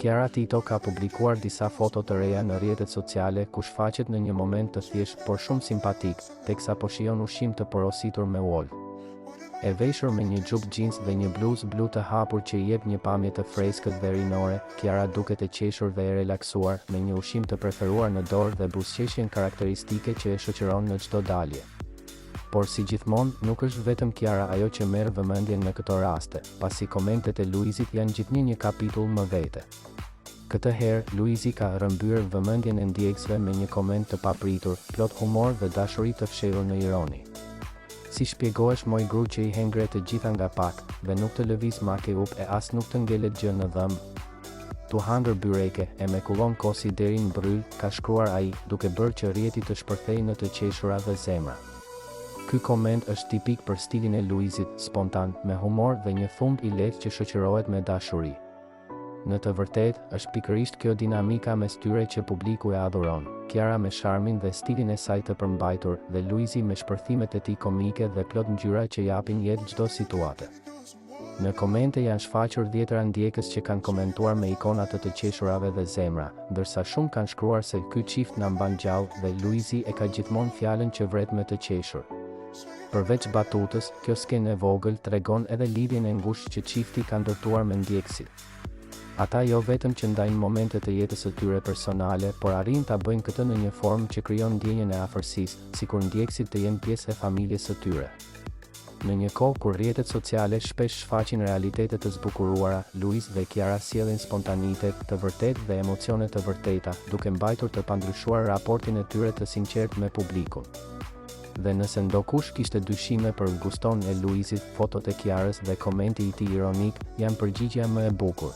Kiara Tito ka publikuar disa foto të reja në rrjetet sociale ku shfaqet në një moment të thjeshtë por shumë simpatik, teksa po shijon ushqim të porositur me Wolt. E veshur me një xhup xhins dhe një bluzë blu të hapur që i jep një pamje të freskët dhe rinore, Kiara duket e qeshur dhe e relaksuar, me një ushqim të preferuar në dorë dhe buzëqeshjen karakteristike që e shoqëron në çdo dalje. Por si gjithmonë, nuk është vetëm Kiara ajo që merr vëmendjen në këto raste, pasi komentet e Luizit janë gjithnjë një kapitull më vete. Këtë herë, Luizi ka rrëmbyer vëmendjen e ndjekësve me një koment të papritur, plot humor dhe dashuri të fshehur në ironi. Si shpjegohesh moj gru që i hengre të gjitha nga pak, dhe nuk të lëviz make-up e as nuk të ngelet gjë në dhëmbë? Tu hangër byreke, e me kullon kosi deri n'brryl, ka shkruar ai, duke bërë që rrjeti të shpërthejë në të qeshura dhe zemra. Ky koment është tipik për stilin e Luizit, spontan, me humor dhe një thumb i lehtë që shoqërohet me dashuri. Në të vërtetë, është pikërisht kjo dinamika mes tyre që publiku e adhuron, Kiara me sharmin dhe stilin e saj të përmbajtur, dhe Luizi me shpërthimet e tij komike dhe plot ngjyra që japin jetë çdo situate. Në komente janë shfaqur dhjetëra ndjekës që kanë komentuar me ikona të të qeshurave dhe zemra, ndërsa shumë kanë shkruar se ky çift na mban gjallë dhe Luizi e ka gjithmonë fjalën që vret me të qeshur. Përveç batutës, kjo skenë e vogël tregon edhe lidhjen e ngushtë që çifti ka ndërtuar me ndjekësit. Ata jo vetëm që ndajnë momente të jetës së tyre personale, por arrijnë ta bëjnë këtë në një formë që krijon ndjenjën e afërsisë, sikur ndjekësit të jenë pjesë e familjes së tyre. Në një kohë kur rrjetet sociale shpesh shfaqin realitete të zbukuruara, Luiz dhe Kiara sjellin spontanitet të vërtetë dhe emocione të vërteta, duke mbajtur të pandryshuar raportin e tyre të sinqertë me publikun. Dhe nëse ndokush kishte dyshime për guston e Luizit, fotot e Kiarës dhe komenti i tij ironik, janë përgjigjja më e bukur.